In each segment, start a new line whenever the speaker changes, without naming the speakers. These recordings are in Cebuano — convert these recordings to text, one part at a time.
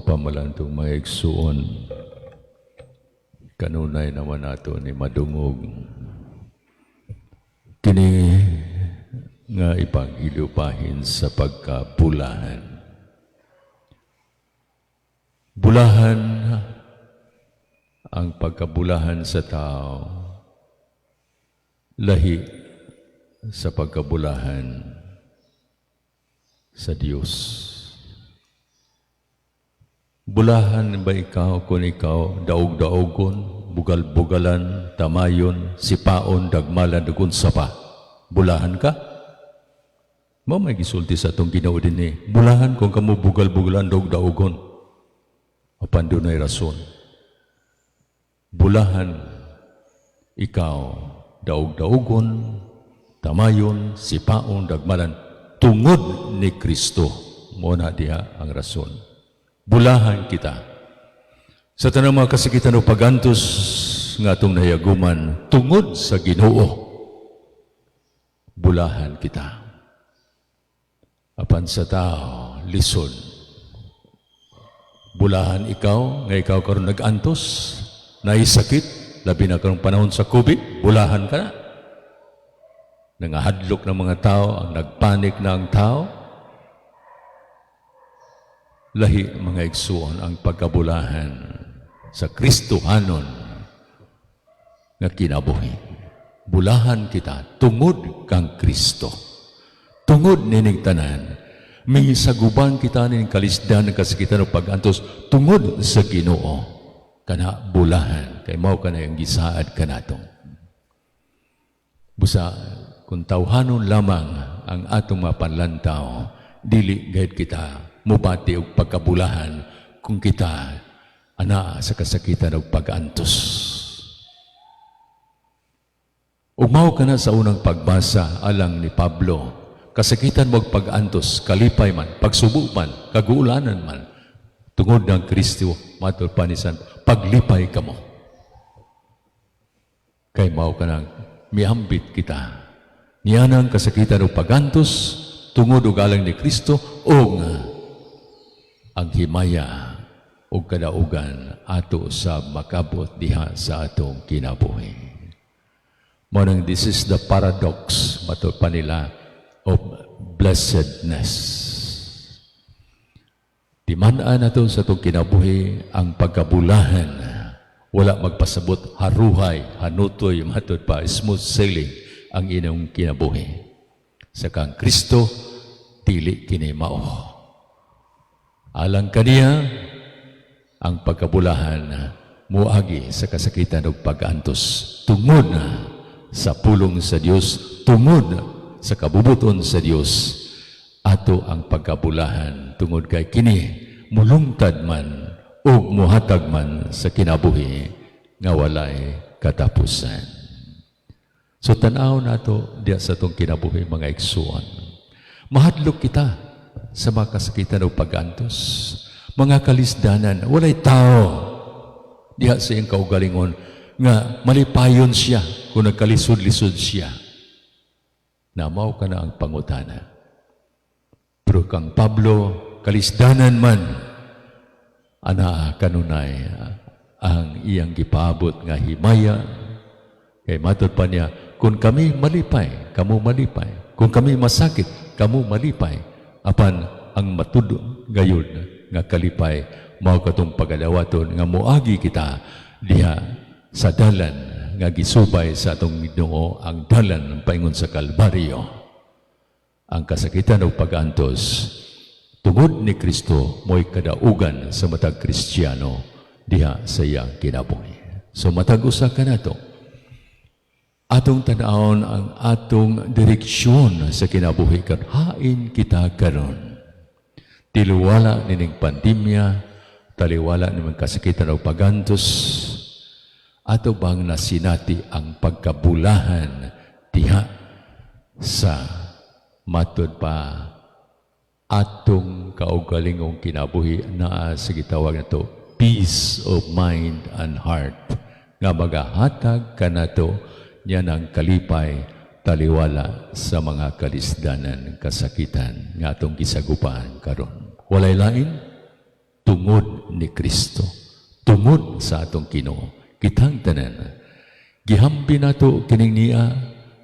pamalandong mga igsuon, kanunay naman nato ni madungog kini nga ebanghelyo bahin sa pagkabulahan. Bulahan, ang pagkabulahan sa tao, lahi sa pagkabulahan sa Dios. Bulahan ba ikaw kung ikaw daog-daogon, bugal-bugalan, tamayon, sipaon, dagmalan, ug unsa pa? Bulahan ka? Mao may gisulti sa atong Ginoo dinhi. Bulahan kung kamo bugal-bugalan, daog-daogon. Apan dunay rason. Bulahan ikaw daog-daogon, tamayon, sipaon, dagmalan, tungod ni Kristo. Mao na diha ang rason. Bulahan kita sa tanang mga kasakitan o pagantos nga atong nahiyaguman tungod sa Ginoo. Bulahan kita. Apan sa tao, lisod. Bulahan ikaw, nga ikaw karon nag-antos, naisakit, labi na karong panahon sa COVID, bulahan ka na. Nangahadlok ng mga tao, ang nagpanik na ang tao. Lahi, mga igsuon, ang pagkabulahan sa Kristohanon nga kinabuhi. Bulahan kita tungod kang Kristo. Tungod nining tanan, misaguban kita ning kalisdan ng kasakitan o pag-antos tungod sa Ginoo. Kana bulahan kay mao kana ang gisaad kanato. Busa kung tawhanon lamang ang atong mapanlantaw, dili gayud kita mubati og pagkabulahan kung kita anaa sa kasakitan og pag-antos. Ug mao kana sa unang pagbasa alang ni Pablo, kasakitan mo pag-antos, kalipay man, pagsubo man, kaguulanan man, tungod ng Kristo, matod pa ni San, paglipay kamo. Kay mao kanang miambit kita. Niyanang kasakitan o pagantos, tungod og alang ni Kristo, o ang himaya o kadaugan ato sa makabot diha sa atong kinabuhi. Mao nang this is the paradox, matod pa nila, of blessedness. Timan-an nato sa atong kinabuhi ang pagkabulahan. Wala magpasabot haruhay, hanutoy, matod pa, smooth sailing ang inyong kinabuhi. Sa kang Kristo, dili kini mao. Alang kaniya, ang pagkabulahan muagi sa kasakitan ug pag-antos tungod sa pulong sa Dios, tungod sa kabubuton sa Dios. Ato ang pagkabulahan tungod kay kini mulungtad man ug muhatag man sa kinabuhi nga walay katapusan. So tan-aw nato diya sa atong kinabuhi, mga igsuon. Mahadlok kita sa mga kasakitan o pag-antos, mga kalisdanan, walay tao diha sa iyang kaugalingon nga malipayon siya kung nagkalisod-lisod siya. Namaw ka na ang pangutana. Pero kang Pablo, kalisdanan man, ana kanunay ang iyang gipaabot nga himaya. Kay matod pa niya, kung kami malipay, kamo malipay. Kung kami masakit, kamo malipay. Apan ang matud gayud nga kalipay mao katong pagadawaton nga moagi kita diha sa dalan nga gisubay sa atong Ginoo, ang dalan paingon sa Kalbaryo. Ang kasakitan o pag-antos tungod ni Kristo mo'y kadaugan sa matag Kristiyano diha sa iyang kinabuhi. So matag usa kanato, atong tan-awon ang atong direksyon sa kinabuhi kan hain kita karon. Taliwala nining pandemya, taliwala ni mga kasakitan o pagantos, ato bang nasinati ang pagkabulahan diha sa matod pa atong kaugalingong kinabuhi naa sa gitawag nato peace of mind and heart nga magahatag kanato niya ng kalipay taliwala sa mga kalisdanan, kasakitan nga atong gisagupan karon? Walay lain tungod ni Kristo. Tungod ni Kristo, tungod sa atong Ginoo, kitang tanan gihambi nato kining niya,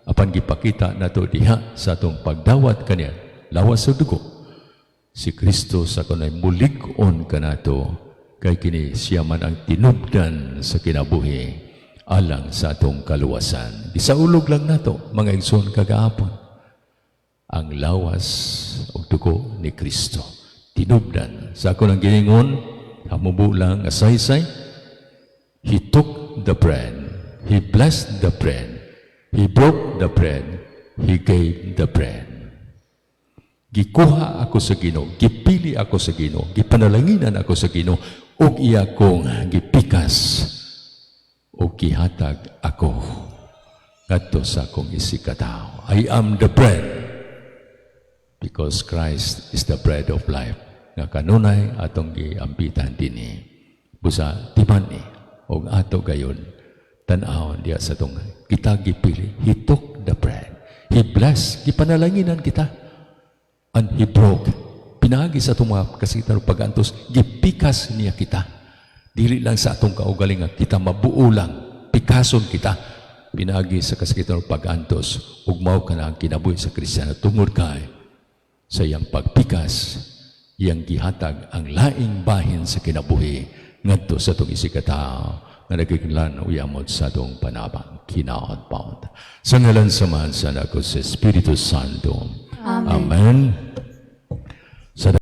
apan gipakita nato diha sa atong pagdawat kaniya, lawas ug dugo. Si Kristo sa kanay mulig-on kanato, kay kini siya man ang tinubdan sa kinabuhi alang sa atong kaluwasan. Gisaulog lang nato, mga igsoon, kagahapon ang lawas ug dugo ni Kristo. Tinubdan. Sa ako nang giningon, hamubo lang asaysay, He took the bread. He blessed the bread. He broke the bread. He gave the bread. Gikuha ako sa Ginoo, gipili ako sa Ginoo, gipanalanginan ako sa Ginoo, ug iya kong gipikas ug gihatag ako ngadto sa akong isigkatawo. I am the bread because Christ is the bread of life nga kanunay atong giambitan dinhi. Busa timan-i og ato gayon tan-awon diya sa atong kita gipili. He took the bread. He blessed, gipanalanginan kita. And He broke. Pinaagi sa atong mga kasakitan ug pag-antos, gipikas niya kita. Dili lang sa atong kaugalingan, kita mabuo lang, pikason kita. Pinaagi sa kasakitan ug pag-antos, ug mao kana ang kinabuhi sa Kristiyano tungod kay sa iyang pagpikas, iyang gihatag ang laing bahin sa kinabuhi ngadto sa atong isigkatawo nga nagiginglan uyamot sa atong panabang kinaot paot. Sa ngalan sa Amahan, sa Anak, sa Espiritu Santo.
Amen.
Amen. Sa